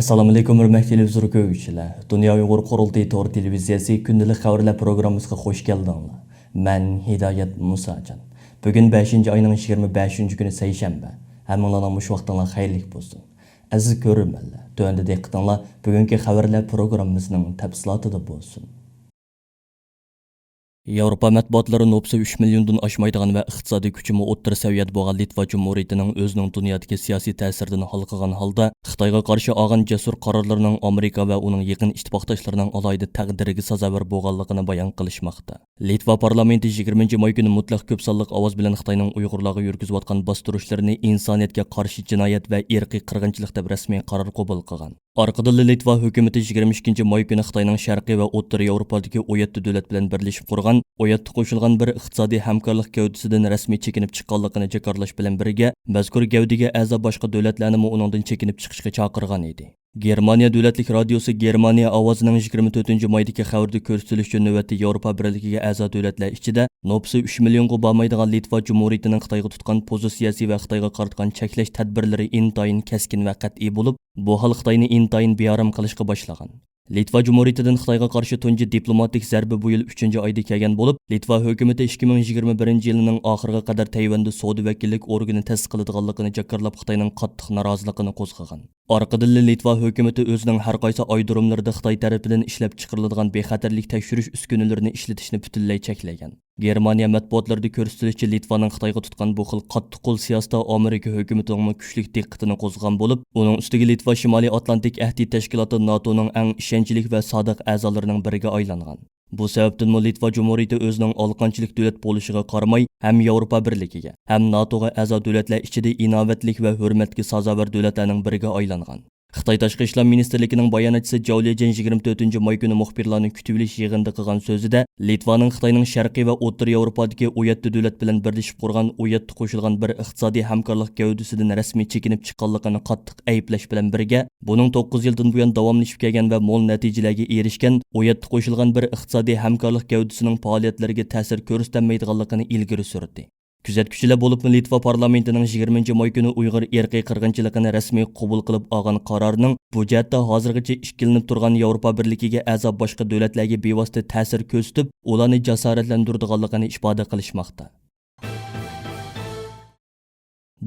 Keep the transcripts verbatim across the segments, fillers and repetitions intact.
ئەسسالامۇئەلەيكۇم، ھۆرمەتلىك تېلېۋىزور كۆرگۈچىلەر. دۇنيا ئۇيغۇر قۇرۇلتىيى تور تېلېۋىزىيەسى كۈندىلىك خەۋەرلەر پروگراممىسىغا خۇش كەلدىڭلار. مەن ھىدايەت مۇساجان. بۈگۈن بەشىنچى ئاينىڭ يىگىرمە بەشىنچى كۈنى سەيشەنبە. ھەممىڭلارنىڭ مۇشۇ ۋاقتىڭلار خەيرلىك بولسۇن. ئەزىز كۆرۈرمەنلەر، تۆۋەندە دىققىتىڭلار بۈگۈنكى خەۋەرلەر پروگراممىسىنىڭ تەپسىلاتىدا بولسۇن. ياۋروپا مەتبۇئاتلىرى نوپۇسى ئۈچ مىليوندىن ئاشمايدىغان ۋە ئىقتىسادىي كۈچىمۇ ئوتتۇرا سەۋىيەدە بولغان لىتۋا جۇمھۇرىيىتىنىڭ ئۆزىنىڭ دۇنيادىكى سىياسىي تەسىرىدىن ھالقىغان ھالدا خىتايغا قارشى ئالغان جەسۇر قارارلىرىنىڭ ئامېرىكا ۋە ئۇنىڭ يېقىن ئىتتىپاقداشلىرىنىڭ ئالاھىدە تەقدىرىگە سازاۋەر بولغانلىقىنى بايان قىلىشماقتا. لىتۋا پارلامېنتى يىگىرمىنچى ماي كۈنى مۇتلەق كۆپ سانلىق ئاۋاز بىلەن خىتاينىڭ ئۇيغۇرلارغا يۈرگۈزۈۋاتقان باستۇرۇشلىرىنى ئىنسانىيەتكە قارشى جىنايەت ۋە ئىرقىي قىرغىنچىلىق دەپ رەسمىي قارار قوبۇل قىلغان. ئارقىدىنلا لىتۋا ھۆكۈمىتى يىگىرمە ئىككىنچى ماي كۈنى خىتاينىڭ شەرقىي ۋە ئوتتۇرا ياۋروپادىكى ئۇ يەتتە دۆلەت بىلەن بىرلىشىپ قۇرغان ئۇ يەتتە قوشۇلغان بىر ئىقتىسادىي ھەمكارلىق گەۋدىسىدىن رەسمىي چېكىنىپ چىققانلىقىنى جاكارلاش بىلەن بىرگە، مەزكۇر گەۋدىگە ئەزا باشقا دۆلەتلەرنىمۇ ئۇنىڭدىن چېكىنىپ چىقىشقا چاقىرغان ئىدى. گېرمانىيە دۆلەتلىك رادىيوسى گېرمانىيە ئاۋازىنىڭ يىگىرمە تۆتىنچى مايدىكى خەۋىرىدە كۆرسىتىلىشىچە، نۆۋەتتە ياۋروپا بىرلىكىگە ئەزا دۆلەتلەر ئىچىدە نوپۇسى ئۈچ مىليونغا بارمايدىغان لىتۋا جۇمھۇرىيىتىنىڭ خىتايغا تۇتقان پوزىتسىيەسى ۋە خىتايغا قاراتقان چەكلەش تەدبىرلىرى ئىنتايىن كەسكىن ۋە قەتئىي بولۇپ، بۇ ھال خىتاينى ئىنتايىن بىئارام قىلىشقا باشلىغان. لىتۋا جۇمھۇرىيىتىدىن خىتايغا قارشى تۇنجى دىپلوماتىك زەربە بۇ يىل ئۈچىنچى ئايدا كەلگەن بولۇپ، لىتۋا ھۆكۈمىتى ئىككى مىڭ يىگىرمە بىرىنچى يىلىنىڭ ئاخىرىغا قەدەر تەيۋەندە سودا ۋەكىللىك ئورگىنى تەسىس قىلىدىغانلىقىنى جاكارلاپ، خىتاينىڭ قاتتىق نارازىلىقىنى قوزغىغان. ئارقىدىنلا لىتۋا ھۆكۈمىتى ئۆزىنىڭ ھەر قايسى ئايرودروملىرىدا خىتاي تەرىپىدىن ئىشلەپ چىقىرىلىدىغان بىخەتەرلىك تەكشۈرۈش ئۈسكۈنىلىرىنى ئىشلىتىشنى پۈتۈنلەي چەكلىگەن. گېرمانىيە مەتبۇئاتلىرىدا كۆرسىتىلىشىچە، لىتۋانىڭ خىتايغا تۇتقان بۇ خىل قاتتىق قول سىياسىتى ئامېرىكا ھۆكۈمىتىنىڭمۇ كۈچلۈك دىققىتىنى قوزغىغان بولۇپ، ئۇنىڭ ئۈستىگە لىتۋا شىمالىي ئاتلانتىك ئەھدى تەشكىلاتى ناتونىڭ ئەڭ ئىشەنچلىك ۋە سادىق ئەزالىرىنىڭ بىرىگە ئايلانغان. بۇ سەۋەبتىنمۇ لىتۋا جۇمھۇرىيىتى ئۆزىنىڭ ئالىقانچىلىك دۆلەت بولۇشىغا قارىماي، ھەم ياۋروپا بىرلىكىگە، ھەم ناتوغا ئەزا دۆلەتلەر ئىچىدە ئىناۋەتلىك ۋە ھۆرمەتكە سازاۋەر دۆلەتلەرنىڭ بىرىگە ئايلانغان. خىتاي تاشقى ئىشلار مىنىستىرلىكىنىڭ باياناتچىسى جاۋ ليجيەن يىگىرمە تۆتىنچى ماي كۈنى مۇخبىرلارنى كۈتۈۋېلىش يىغىنىدا قىلغان سۆزىدە، لىتۋانىڭ خىتاينىڭ شەرقىي ۋە ئوتتۇرا ياۋروپادىكى ئۇ يەتتە دۆلەت بىلەن بىرلىشىپ قۇرغان ئۇ يەتتە قوشۇلغان بىر ئىقتىسادىي ھەمكارلىق گەۋدىسىدىن رەسمىي چېكىنىپ چىققانلىقىنى قاتتىق ئەيىبلەش بىلەن بىرگە، بۇنىڭ توققۇز يىلدىن بۇيان داۋاملىشىپ كەلگەن ۋە مول نەتىجىلەرگە ئېرىشكەن ئۇ يەتتە قوشۇلغان بىر ئىقتىسادىي ھەمكارلىق گەۋدىسىنىڭ پائالىيەتلىرىگە تەسىر كۆرسىتەلمەيدىغانلىقىنى ئىلگىرى سۈردى. كۆزەتكۈچىلەر، بولۇپمۇ لىتۋا پارلامېنتىنىڭ يىگىرمىنچى ماي كۈنى ئۇيغۇر ئىرقىي قىرغىنچىلىقىنى رەسمىي قوبۇل قىلىپ ئالغان قارارىنىڭ بۇ جەھەتتە ھازىرغىچە ئىككىلىنىپ تۇرغان ياۋروپا بىرلىكىگە ئەزا باشقا دۆلەتلەرگە بىۋاسىتە تەسىر كۆرسىتىپ، ئۇلارنى جاسارەتلەندۈرىدىغانلىقىنى ئىپادە قىلىشماقتا.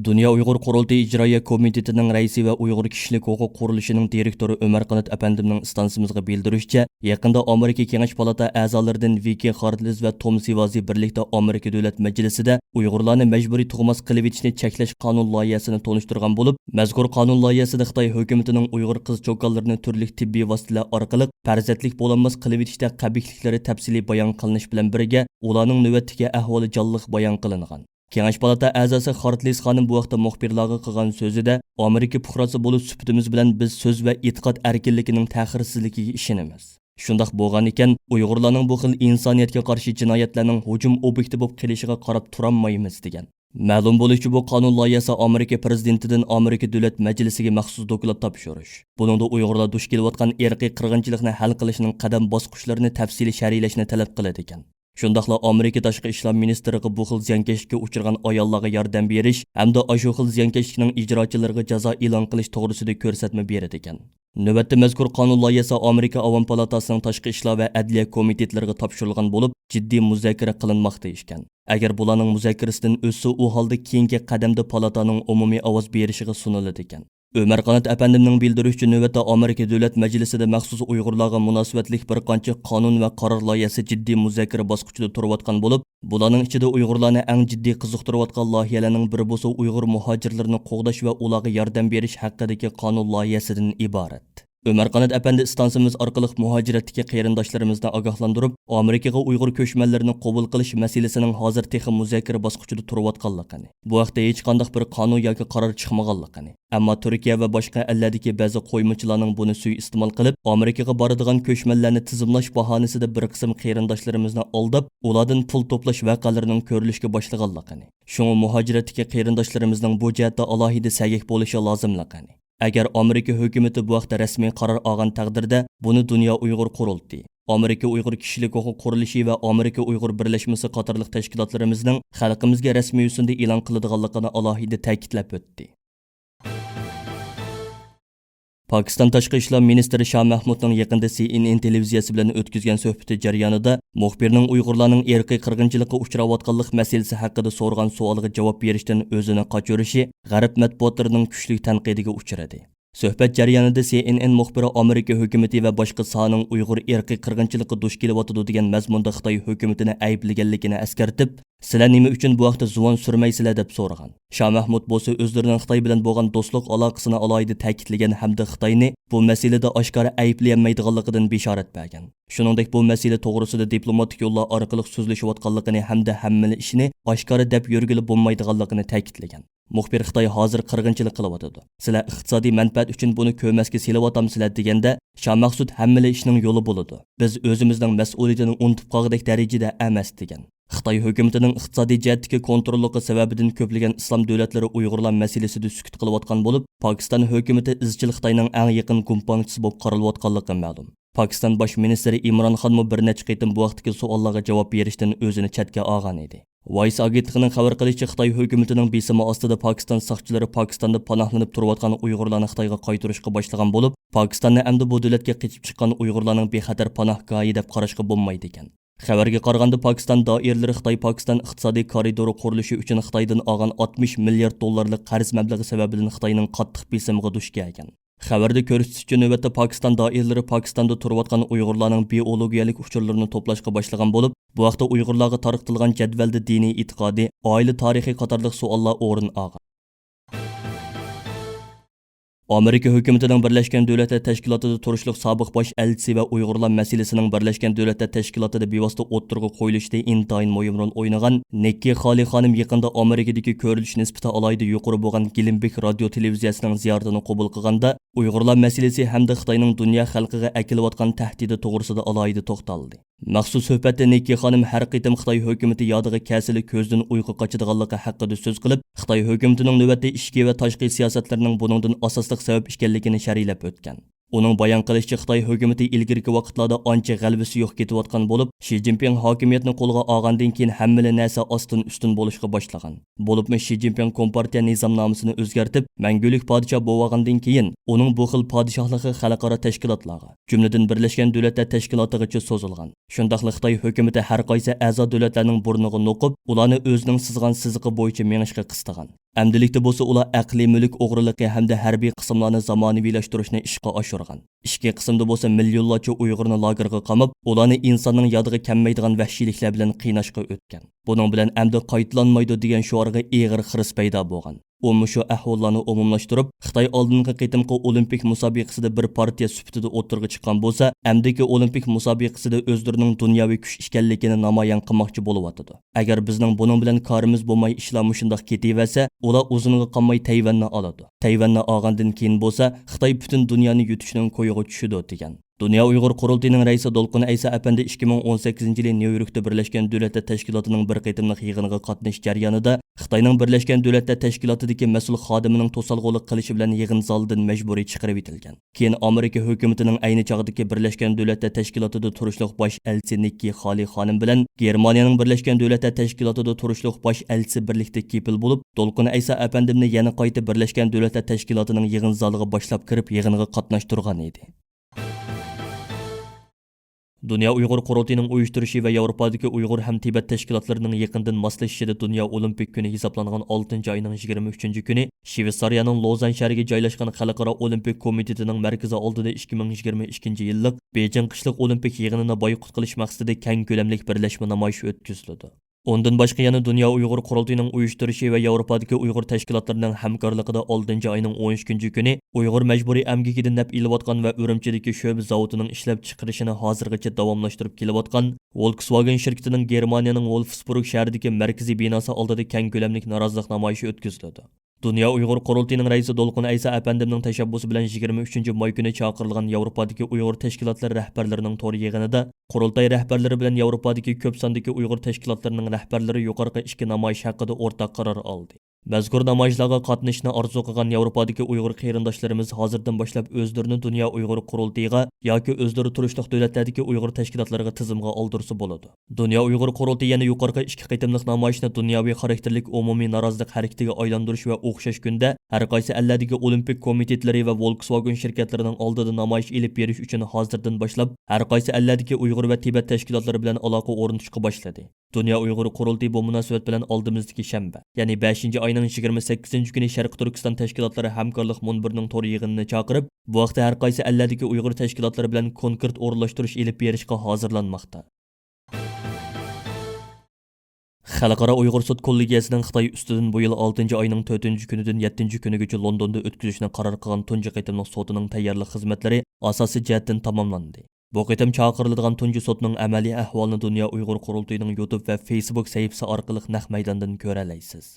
دۇنيا ئۇيغۇر قۇرۇلتىيى ئىجرائىيە كومىتېتىنىڭ رەئىسى ۋە ئۇيغۇر كىشىلىك ھوقۇق قۇرۇلۇشىنىڭ دىرېكتورى ئۆمەر قانات ئەپەندىمنىڭ ئىستانسىمىزغا بىلدۈرۈشىچە، يېقىندا ئامېرىكا كېڭەش پالاتا ئەزالىرىدىن ۋىكى خارتلېز ۋە توم سىۋازى بىرلىكتە ئامېرىكا دۆلەت مەجلىسىدە ئۇيغۇرلارنى مەجبۇرىي تۇغماس قىلىۋېتىشنى چەكلەش قانۇن لايىھەسىنى تونۇشتۇرغان بولۇپ، مەزكۇر قانۇن لايىھەسىدە خىتاي ھۆكۈمىتىنىڭ ئۇيغۇر قىز چوكانلىرىنى تۈرلۈك تېببىي ۋاسىتىلەر ئارقىلىق پەرزەنتلىك بولالماس قىلىۋېتىشتە قەبىھلىكلىرى تەپسىلىي بايان قىلىنىش بىلەن بىرگە، ئۇلارنىڭ نۆۋەتتىكى ئەھۋالى جانلىق بايان قىلىنغان. كېڭەش پالاتا ئەزاسى خارتلېس خانىم بۇ ھەقتە مۇخبىرلارغا قىلغان سۆزىدە، ئامېرىكا پۇقراسى بولۇش سۈپىتىمىز بىلەن بىز سۆز ۋە ئېتىقاد ئەركىنلىكىنىڭ تەخىرسىزلىكىگە ئىشىنىمىز. شۇنداق بولغانىكەن، ئۇيغۇرلارنىڭ بۇ خىل ئىنسانىيەتكە قارشى جىنايەتلەرنىڭ ھۇجۇم ئوبيېكتى بولۇپ قېلىشىغا قاراپ تۇرالمايمىز، دېگەن. مەلۇم بولۇشىچە، بۇ قانۇن لايىھەسى ئامېرىكا پىرېزىدېنتىدىن ئامېرىكا دۆلەت مەجلىسىگە مەخسۇس دوكلات تاپشۇرۇش، بۇنىڭدا ئۇيغۇرلار دۇچ كېلىۋاتقان ئىرقىي قىرغىنچىلىقنى ھەل قىلىشنىڭ قەدەم باسقۇچلىرىنى تەپسىلىي شەرھلەشنى تەلەپ قىلىدىكەن. شۇنداقلا ئامېرىكا تاشقى ئىشلار مىنىستىرلىقى بۇ خىل زىيانكەشلىككە ئۇچرىغان ئاياللارغا ياردەم بېرىش ھەمدە ئاشۇ خىل زىيانكەشلىكنىڭ ئىجراچىلىرىغا جازا ئېلان قىلىش توغرىسىدا كۆرسەتمە بېرىدىكەن. نۆۋەتتە مەزكۇر قانۇن لايىھەسى ئامېرىكا ئاۋام پالاتاسىنىڭ تاشقى ئىشلار ۋە ئەدلىيە كومىتېتلىرىغا تاپشۇرۇلغان بولۇپ، جىددىي مۇزاكىرە قىلىنماقتا ئىكەن. ئەگەر بۇلارنىڭ مۇزاكىرىسىدىن ئۆتسە، ئۇ ھالدا كېيىنكى قەدەمدە پالاتانىڭ ئومۇمىي ئاۋاز بېرىشىغا سۇنۇلىدىكەن. ئۆمەر قانات ئەپەندىمنىڭ بىلدۈرۈشىچە، نۆۋەتتە ئامېرىكا دۆلەت مەجلىسىدە مەخسۇس ئۇيغۇرلارغا مۇناسىۋەتلىك بىر قانچە قانۇن ۋە قارار لايىھەسى جىددىي مۇزاكىرە باسقۇچىدا تۇرۇۋاتقان بولۇپ، بۇلارنىڭ ئىچىدە ئۇيغۇرلارنى ئەڭ جىددىي قىزىقتۇرۇۋاتقان لايىھەلەرنىڭ بىرى بولسا ئۇيغۇر مۇھاجىرلىرىنى قوغداش ۋە ئۇلارغا ياردەم بېرىش ھەققىدىكى قانۇن لايىھەسىدىن ئىبارەت. ئۆمەر قانات ئەپەندى ئىستانسىمىز ئارقىلىق مۇھاجىرەتتىكى قېرىنداشلىرىمىزنى ئاگاھلاندۇرۇپ، ئامېرىكىغا ئۇيغۇر كۆچمەنلىرىنى قوبۇل قىلىش مەسىلىسىنىڭ ھازىر تېخى مۇزاكىرە باسقۇچىدا تۇرۇۋاتقانلىقىنى، بۇ ھەقتە ھېچقانداق بىر قانۇن ياكى قارار چىقمىغانلىقىنى، ئەمما تۈركىيە ۋە باشقا ئەللەردىكى بەزى قويمىچىلارنىڭ بۇنى سۇيىئىستېمال قىلىپ، ئامېرىكىغا بارىدىغان كۆچمەنلەرنى تىزىملاش باھانىسىدە بىر قىسىم قېرىنداشلىرىمىزنى ئالداپ، ئۇلاردىن پۇل توپلاش ۋەقەلىرىنىڭ كۆرۈلۈشكە باشلىغانلىقىنى، شۇڭا مۇھاجىرەتتىكى قېرىنداشلىرىمىزنىڭ بۇ جەھەتتە ئالاھىدە سەگەك بولۇشى لازىملىقىنى، ئەگەر ئامېرىكا ھۆكۈمىتى بۇ ھەقتە رەسمىي قارار ئالغان تەقدىردە، بۇنى دۇنيا ئۇيغۇر قۇرۇلتىيى، ئامېرىكا ئۇيغۇر كىشىلىك ھوقۇق قۇرۇلۇشى ۋە ئامېرىكا ئۇيغۇر بىرلەشمىسى قاتارلىق تەشكىلاتلىرىمىزنىڭ خەلقىمىزگە رەسمىي يۈزىنىدە ئېلان قىلىدىغانلىقىنى ئالاھىدە تەكىتلەپ ئۆتتى. پاكىستان تاشقى ئىشلار مىنىستىرى شاھ مەھمۇدنىڭ يېقىندا سىئېنئېن تېلېۋىزىيەسى بىلەن ئۆتكۈزگەن سۆھبىتى جەريانىدا مۇخبىرنىڭ ئۇيغۇرلارنىڭ ئىرقىي قىرغىنچىلىققا ئۇچراۋاتقانلىق مەسىلىسى ھەققىدە سورىغان سوئالىغا جاۋاب بېرىشتىن ئۆزىنى قاچۇرۇشى غەرب مەتبۇئاتلىرىنىڭ كۈچلۈك تەنقىدىگە ئۇچرىدى. سۆھبەت جەريانىدا سىئېنئېن مۇخبىرى ئامېرىكا ھۆكۈمىتى ۋە باشقا ساھەنىڭ ئۇيغۇر ئىرقىي قىرغىنچىلىققا دۇچ كېلىۋاتىدۇ دېگەن مەزمۇندا خىتاي ھۆكۈمىتىنى ئەيىبلىگەنلىكىنى ئەسكەرتىپ، سىلەر نېمە ئۈچۈن بۇ ھەقتە زۇۋان سۈرمەيسىلەر؟ دەپ سورىغان. شاھ مەھمۇد بولسا ئۆزلىرىنىڭ خىتاي بىلەن بولغان دوستلۇق ئالاقىسىنى ئالاھىدە تەكىتلىگەن ھەمدە خىتاينى بۇ مەسىلىدە ئاشكارا ئەيىبلىيەلمەيدىغانلىقىدىن بېشارەت بەرگەن. شۇنىڭدەك بۇ مەسىلە توغرىسىدا دىپلوماتىك يوللار ئارقىلىق سۆزلىشىۋاتقانلىقىنى ھەمدە ھەممىلا ئىشنى ئاشكارا دەپ يۈرگىلى بولمايدىغانلىقىنى تەكىتلىگەن. مۇخبىر خىتاي ھازىر قىرغىنچىلىق قىلىۋاتىدۇ. سىلەر ئىقتىسادىي مەنپەئەت ئۈچۈن بۇنى كۆرمەسكە سېلىۋاتامسىلەر دېگەندە، شاھ مەخسۇت ھەممىلا ئىشنىڭ يولى بولىدۇ. بىز ئۆزىمىزنىڭ مەسئۇلىيىتىنى ئۇنتۇپ قالغۇدەك دەرىجىدە ئەمەس، دېگەن. خىتاي ھۆكۈمىتىنىڭ ئىقتىسادىي جەھەتتىكى كونتروللۇقى سەۋەبىدىن كۆپلىگەن ئىسلام دۆلەتلىرى ئۇيغۇرلار مەسىلىسىدە سۈكۈت قىلىۋاتقان بولۇپ، پاكىستان ھۆكۈمىتى ئىزچىل خىتاينىڭ ئەڭ يېقىن گۇمپاڭچىسى بولۇپ قارىلىۋاتقانلىقى مەلۇم. پاكىستان باش مىنىستىرى ئىمران خانمۇ بىر نەچچە قېتىم بۇ ھەقتىكى سوئاللارغا جاۋاب بېرىشتىن ئۆزىنى چەتكە ئالغان ئىدى. ۋايس ئاگېنتلىقىنىڭ خەۋەر قىلىشىچە، خىتاي ھۆكۈمىتىنىڭ بېسىمى ئاستىدا پاكىستان ساقچىلىرى پاكىستاندا پاناھلىنىپ تۇرۇۋاتقان ئۇيغۇرلارنى خىتايغا قايتۇرۇشقا باشلىغان بولۇپ، پاكىستاننى ئەمدى بۇ دۆلەتكە قېچىپ چىققان ئۇيغۇرلارنىڭ بىخەتەر پاناھگاھى دەپ قاراشقا بولمايدىكەن. خەۋەرگە قارىغاندا، پاكىستان دائىرىلىرى خىتاي پاكىستان ئىقتىسادىي كارىدورى قۇرۇلۇشى ئۈچۈن خىتايدىن ئالغان ئاتمىش مىليارد دوللارلىق قەرز مەبلىغى سەۋەبىدىن خىتاينىڭ قاتتىق بېسىمىغا دۇچ كەلگەن. خەۋەردە كۆرسىتىشىچە، نۆۋەتتە پاكىستان دائىرىلىرى پاكىستاندا تۇرۇۋاتقان ئۇيغۇرلارنىڭ بىئولوگىيەلىك ئۇچۇرلىرىنى توپلاشقا باشلىغان بولۇپ، بۇ ھەقتە ئۇيغۇرلارغا تارقىتىلغان جەدۋەلدە دىنىي ئېتىقادى، ئائىلە تارىخى قاتارلىق سوئاللار ئورۇن ئالغان. ئامېرىكا ھۆكۈمىتىنىڭ بىرلەشكەن دۆلەتلەر تەشكىلاتىدا تۇرۇشلۇق سابىق باش ئەلچىسى ۋە ئۇيغۇرلار مەسىلىسىنىڭ بىرلەشكەن دۆلەتلەر تەشكىلاتىدا بىۋاسىتە ئوتتۇرىغا قويۇلۇشىدا ئىنتايىن مۇھىم رول ئوينىغان نىككى خالى خانىم يېقىندا ئامېرىكىدىكى كۆرۈلۈش نىسبىتى ئالاھىدە يۇقىرى بولغان گىلىمبېك رادىيو تېلېۋىزىيەسىنىڭ زىيارىتىنى قوبۇل قىلغاندا، ئۇيغۇرلار مەسىلىسى ھەمدە خىتاينىڭ دۇنيا خەلقىگە ئەكېلىۋاتقان تەھدىتى توغرىسىدا ئالاھىدە توختالدى. مەخسۇس سۆھبەتتە نىككى خانىم ھەر قېتىم خىتاي ھۆكۈمىتى يادىغا كەلسىلا كۆزدىن ئۇيقۇ قاچىدىغانلىقى ھەققىدە سۆز قىلىپ، خىتاي ھۆكۈمىتىنىڭ نۆۋەتتە ئىچكى ۋە تاشقى سىياسەتلىرىنىڭ بۇنىڭدىن ئاساسلىق سەۋەب ئىكەنلىكىنى شەرھلەپ ئۆتكەن. ئۇنىڭ بايان قىلىشىچە، خىتاي ھۆكۈمىتى ئىلگىرىكى ۋاقىتلاردا ئانچە غەلىبىسى يوق كېتىۋاتقان بولۇپ، شى جىنپىڭ ھاكىمىيەتنى قولغا ئالغاندىن كېيىن ھەممىلا نەرسە ئاستىن ئۈستۈن بولۇشقا باشلىغان. بولۇپمۇ شى جىنپىڭ كومپارتىيە نىزامنامىسىنى ئۆزگەرتىپ، مەڭگۈلۈك پادىشاھ بولۇۋالغاندىن كېيىن، ئۇنىڭ بۇ خىل پادىشاھلىقى خەلقئارا تەشكىلاتلارغا، جۈملىدىن بىرلەشكەن دۆلەتلەر تەشكىلاتىغىچە سوزۇلغان. شۇنداقلا خىتاي ھۆكۈمىتى ھەر قايسى ئەزا دۆلەتلەرنىڭ بۇرنىغا نوقۇپ، ئۇلارنى ئۆزىنىڭ سىزغان سىزىقى بويىچە مېڭىشقا قىستىغان. ئەمدىلىكتە بولسا ئۇلار ئەقلىي مۈلۈك ئوغرىلىقى ھەمدە ھەربىي قىسىملارنى زامانىۋىلاشتۇرۇشنى ئىشقا ئاشۇرغان. ئىچكى قىسىمدا بولسا مىليونلارچە ئۇيغۇرنى لاگېرغا قاماپ، ئۇلارنى ئىنساننىڭ يادىغا كەلمەيدىغان ۋەھشىيلىكلەر بىلەن قىيناشقا ئۆتكەن. بۇنىڭ بىلەن ئەمدى قايتىلانمايدۇ دېگەن شوئارغا ئېغىر خىرىس پەيدا بولغان. ئۇ مۇشۇ ئەھۋاللارنى ئومۇملاشتۇرۇپ، خىتاي ئالدىنقى قېتىمقى ئولىمپىك مۇسابىقىسىدە بىر پارتىيە سۈپىتىدە ئوتتۇرىغا چىققان بولسا، ئەمدىكى ئولىمپىك مۇسابىقىسىدە ئۆزلىرىنىڭ دۇنياۋى كۈچ ئىكەنلىكىنى نامايان قىلماقچى بولۇۋاتىدۇ. ئەگەر بىزنىڭ بۇنىڭ بىلەن كارىمىز بولماي ئىشلار مۇشۇنداق كېتىۋەرسە، ئۇلار ئۇزۇنغا قالماي تەيۋەننى ئالىدۇ. تەيۋەننى ئالغاندىن كېيىن بولسا، خىتاي پۈتۈن دۇنيانى يۇتۇشنىڭ كويىغا چۈشىدۇ، دېگەن. دۇنيا ئۇيغۇر قۇرۇلتىيىنىڭ رەئىسى دولقۇن ئەيسا ئەپەندى ئىككى مىڭ ئون سەككىزىنچى يىلى نيۇ يوركتا بىرلەشكەن دۆلەتلەر تەشكىلاتىنىڭ بىر قېتىملىق يىغىنىغا قاتنىشىش جەريانىدا خىتاينىڭ بىرلەشكەن دۆلەتلەر تەشكىلاتىدىكى مەسئۇل خادىمىنىڭ توسالغۇلۇق قىلىشى بىلەن يىغىن زالىدىن مەجبۇرىي چىقىرىۋېتىلگەن. كېيىن ئامېرىكا ھۆكۈمىتىنىڭ ئەينى چاغدىكى بىرلەشكەن دۆلەتلەر تەشكىلاتىدا تۇرۇشلۇق باش ئەلچىسى نىككى خالى خانىم بىلەن گېرمانىيەنىڭ بىرلەشكەن دۆلەتلەر تەشكىلاتىدا تۇرۇشلۇق باش ئەلچىسى بىرلىكتە كېپىل بولۇپ، دولقۇن ئەيسا ئەپەندىمنى يەنە قايتا بىرلەشكەن دۆلەتلەر تەشكىلاتىنىڭ يىغىن زالىغا باشلاپ كىرىپ، يىغىنغا قاتناشتۇرغان ئىدى. دۇنيا ئۇيغۇر قۇرۇلتىيىنىڭ ئۇيۇشتۇرۇشى ۋە ياۋروپادىكى ئۇيغۇر ھەم تىبەت تەشكىلاتلىرىنىڭ يېقىندىن ماسلىشىشىدا دۇنيا ئولىمپىك كۈنى ھېسابلانغان ئالتىنچى ئاينىڭ يىگىرمە ئۈچىنچى كۈنى شىۋېتسارىيەنىڭ لوزان شەھىرىگە جايلاشقان خەلقئارا ئولىمپىك كومىتېتىنىڭ مەركىزى ئالدىدا ئىككى مىڭ يىگىرمە ئىككىنچى يىللىق بېيجىڭ قىشلىق ئولىمپىك يىغىنىنى بايقۇت قىلىش مەقسىتىدە كەڭ كۆلەملىك بىرلەشمە نامايىشى ئۆتكۈزۈلىدۇ. ئۇندىن باشقا يەنە دۇنيا ئۇيغۇر قۇرۇلتىيىنىڭ ئۇيۇشتۇرۇشى ۋە ياۋروپادىكى ئۇيغۇر تەشكىلاتلىرىنىڭ ھەمكارلىقىدا ئالتىنچى ئاينىڭ ئون ئۈچىنچى كۈنى ئۇيغۇر مەجبۇرىي ئەمگىكىدىن نەپ ئېلىۋاتقان ۋە ئۈرۈمچىدىكى شۆبە زاۋۇتىنىڭ ئىشلەپچىقىرىشىنى ھازىرغىچە داۋاملاشتۇرۇپ كېلىۋاتقان ۋولكسۋاگېن شىركىتىنىڭ گېرمانىيەنىڭ ۋولفسبۇرگ شەھىرىدىكى مەركىزىي بىناسى ئالدىدا كەڭ كۆلەملىك نارازىلىق نامايىشى ئۆتكۈزۈلىدۇ. دۇنيا ئۇيغۇر قۇرۇلتىيىنىڭ رەئىسى دولقۇن ئەيسا ئەپەندىمنىڭ تەشەببۇسى بىلەن يىگىرمە ئۈچىنچى ماي كۈنى چاقىرىلغان ياۋروپادىكى ئۇيغۇر تەشكىلاتلىرى رەھبەرلىرىنىڭ تور يىغىنىدا قۇرۇلتاي رەھبەرلىرى بىلەن ياۋروپادىكى كۆپ ساندىكى ئۇيغۇر تەشكىلاتلىرىنىڭ رەھبەرلىرى يۇقىرىقى ئىككى نامايىش ھەققىدە ئورتاق قارار ئالدى. مەزكۇر نامايىشلارغا قاتنىشىشنى ئارزۇ قىلغان ياۋروپادىكى ئۇيغۇر قېرىنداشلىرىمىز ھازىردىن باشلاپ ئۆزلىرىنى دۇنيا ئۇيغۇر قۇرۇلتىيىغا ياكى ئۆزلىرى تۇرۇشلۇق دۆلەتلەردىكى ئۇيغۇر تەشكىلاتلىرىغا تىزىمغا ئالدۇرسا بولىدۇ. دۇنيا ئۇيغۇر قۇرۇلتىيى يەنە يۇقىرىقى ئىككى قېتىملىق نامايىشنى دۇنياۋى خاراكتېرلىك ئومۇمىي نارازىلىق ھەرىكىتىگە ئايلاندۇرۇش ۋە ئوخشاش كۈندە ھەر قايسى ئەللەردىكى ئولىمپىك كومىتېتلىرى ۋە ۋولكسۋاگېن شىركەتلىرىنىڭ ئالدىدا نامايىش ئېلىپ بېرىش ئۈچۈن ھازىردىن باشلاپ، ھەر قايسى ئەللەردىكى ئۇيغۇر ۋە تىبەت تەشكىلاتلىرى بىلەن ئالاقە ئورنىتىشقا باشلىدى. دۇنيا ئۇيغۇر قۇرۇلتىيى بۇ مۇناسىۋەت بىلەن ئالدىمىزدىكى شەنبە، يەنى بەشىنچى ئاينىڭ يىگىرمە سەككىزىنچى كۈنى شەرقىي تۈركىستان تەشكىلاتلىرى ھەمكارلىق مۇنبىرىنىڭ تور يىغىنىنى چاقىرىپ، بۇ ھەقتە ھەر قايسى ئەللەردىكى ئۇيغۇر تەشكىلاتلىرى بىلەن كونكرېت ئورۇنلاشتۇرۇش ئېلىپ بېرىشقا ھازىرلانماقتا. خەلقئارا ئۇيغۇر سوت كوللېگىيەسىنىڭ خىتاي ئۈستىدىن بۇ يىل ئالتىنچى ئاينىڭ تۆتىنچى كۈنىدىن يەتتىنچى كۈنىگىچە لوندوندا ئۆتكۈزۈشنى قارار قىلغان تۇنجى قېتىملىق سوتىنىڭ تەييارلىق خىزمەتلىرى ئاساسىي جەھەتتىن تاماملاندى. بۇ قېتىم چاقىرىلىدىغان تۇنجى سوتنىڭ ئەمەلىي ئەھۋالىنى دۇنيا ئۇيغۇر قۇرۇلتىيىنىڭ يۇتۇب ۋە فېيسبۇك سەھىپىسى ئارقىلىق نەق مەيداندىن كۆرەلەيسىز.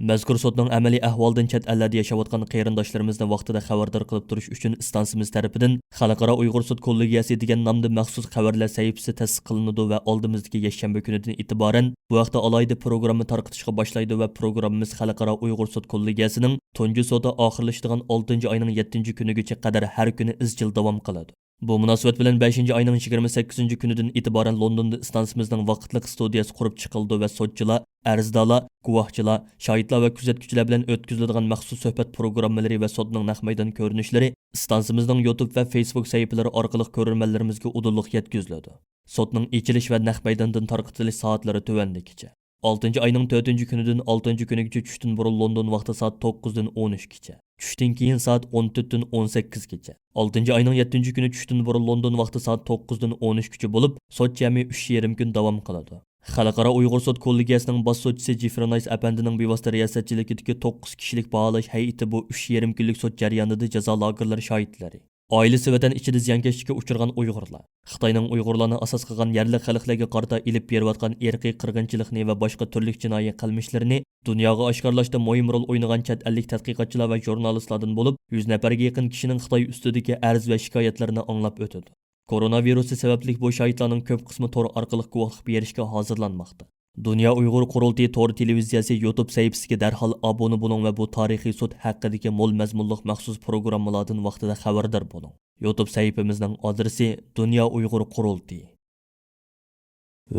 مەزكۇر سوتنىڭ ئەمەلىي ئەھۋالىدىن چەت ئەللەردە ياشاۋاتقان قېرىنداشلىرىمىزنى ۋاقتىدا خەۋەردار قىلىپ تۇرۇش ئۈچۈن ئىستانسىمىز تەرىپىدىن خەلقئارا ئۇيغۇر سوت كوللېگىيەسى دېگەن نامدا مەخسۇس خەۋەرلەر سەھىپىسى تەسىس قىلىنىدۇ ۋە ئالدىمىزدىكى يەكشەنبە كۈنىدىن ئېتىبارەن بۇ ھەقتە ئالاھىدە پروگرامما تارقىتىشقا باشلايدۇ ۋە پروگراممىمىز خەلقئارا ئۇيغۇر سوت كوللېگىيەسىنىڭ تۇنجى سوتى ئاخىرلىشىدىغان ئالتىنچى ئاينىڭ يەتتىنچى كۈنىگىچە قەدەر ھەر كۈنى ئىزچىل داۋام قىلىدۇ. بۇ مۇناسىۋەت بىلەن بەشىنچى ئاينىڭ يىگىرمە سەككىزىنچى كۈنىدىن ئېتىبارەن لوندوندا ئىستانسىمىزنىڭ ۋاقىتلىق ستۇدىيەسى قۇرۇپ چىقىلىدۇ ۋە سوتچىلار، ئەرزدارلار، گۇۋاھچىلار، شاھىتلار ۋە كۆزەتكۈچىلەر بىلەن ئۆتكۈزۈلىدىغان مەخسۇس سۆھبەت پروگراممىلىرى ۋە سوتنىڭ نەق مەيدان كۆرۈنۈشلىرى ئىستانسىمىزنىڭ يۇتۇب ۋە فېيسبۇك سەھىپىلىرى ئارقىلىق كۆرۈرمەنلىرىمىزگە ئۇدۇللۇق يەتكۈزۈلىدۇ. سوتنىڭ ئېچىلىش ۋە نەق مەيداندىن تارقىتىلىش سائەتلىرى تۆۋەندىكىچە. ئالتىنچى ئاينىڭ تۆتىنچى كۈنىدىن ئالتىنچى كۈنىگىچە چۈشتىن بۇرۇن لوندون ۋاقتى سائەت توققۇزدىن ئون ئۈچكىچە. چۈشتىن كېيىن سائەت ئون تۆتتىن ئون سەككىزگىچە. ئالتىنچى ئاينىڭ يەتتىنچى كۈنى چۈشتىن بۇرۇن لوندون ۋاقتى سائەت توققۇزدىن ئون ئۈچكىچە بولۇپ، سوت جەمئىي ئۈچ يېرىم كۈن داۋام قىلىدۇ. خەلقئارا ئۇيغۇر سوت كوللېگىيەسىنىڭ باش سوتچىسى جېفرى نايس ئەپەندىنىڭ بىۋاسىتە رىياسەتچىلىكىدىكى توققۇز كىشىلىك باھالاش ھەيئىتى بۇ ئۈچ يېرىم كۈنلۈك سوت جەريانىدا جازا لاگېرلىرى شاھىتلىرى، ئائىلىسى ۋەتەن ئىچىدە زىيانكەشلىككە ئۇچرىغان ئۇيغۇرلار، خىتاينىڭ ئۇيغۇرلارنى ئاساس قىلغان يەرلىك خەلقلەرگە قارىتا ئېلىپ بېرىۋاتقان ئىرقىي قىرغىنچىلىقنى ۋە باشقا تۈرلۈك جىنايى قىلمىشلىرىنى دۇنياغا ئاشكارىلاشتا مۇھىم رول ئوينىغان چەت ئەللىك تەتقىقاتچىلار ۋە ژۇرنالىستلاردىن بولۇپ، يۈز نەپەرگە يېقىن كىشىنىڭ خىتاي ئۈستىدىكى ئەرز ۋە شىكايەتلىرىنى ئاڭلاپ ئۆتىدۇ. كورونا ۋىرۇسى سەۋەبلىك بۇ شاھىتلارنىڭ كۆپ قىسمى تور ئارقىلىق گۇۋاھلىق بېرىشكە ھازىرلانماقتا. دۇنيا ئۇيغۇر قۇرۇلتىيى تور تېلېۋىزىيەسى يۇتۇب سەھىپىسىگە دەرھال ئابۇنە بولۇڭ ۋە بۇ تارىخىي سوت ھەققىدىكى مول مەزمۇنلۇق مەخسۇس پروگراممىلاردىن ۋاقتىدا خەۋەردار بولۇڭ. يۇتۇب سەھىپىمىزنىڭ ئادرېسى دۇنيا ئۇيغۇر قۇرۇلتىيى.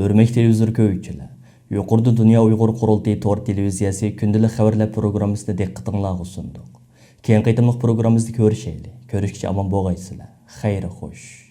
ھۆرمەتلىك تېلېۋىزور كۆرگۈچىلەر، يۇقىرىدا دۇنيا ئۇيغۇر قۇرۇلتىيى تور تېلېۋىزىيەسى كۈندىلىك خەۋەرلەر پروگراممىسىنى دىققىتىڭلارغا سۇندۇق. كېيىنكى قېتىملىق پروگراممىمىزدا كۆرۈشەيلى. كۆرۈشكىچە ئامان بولغايسىلەر. خەير خوش.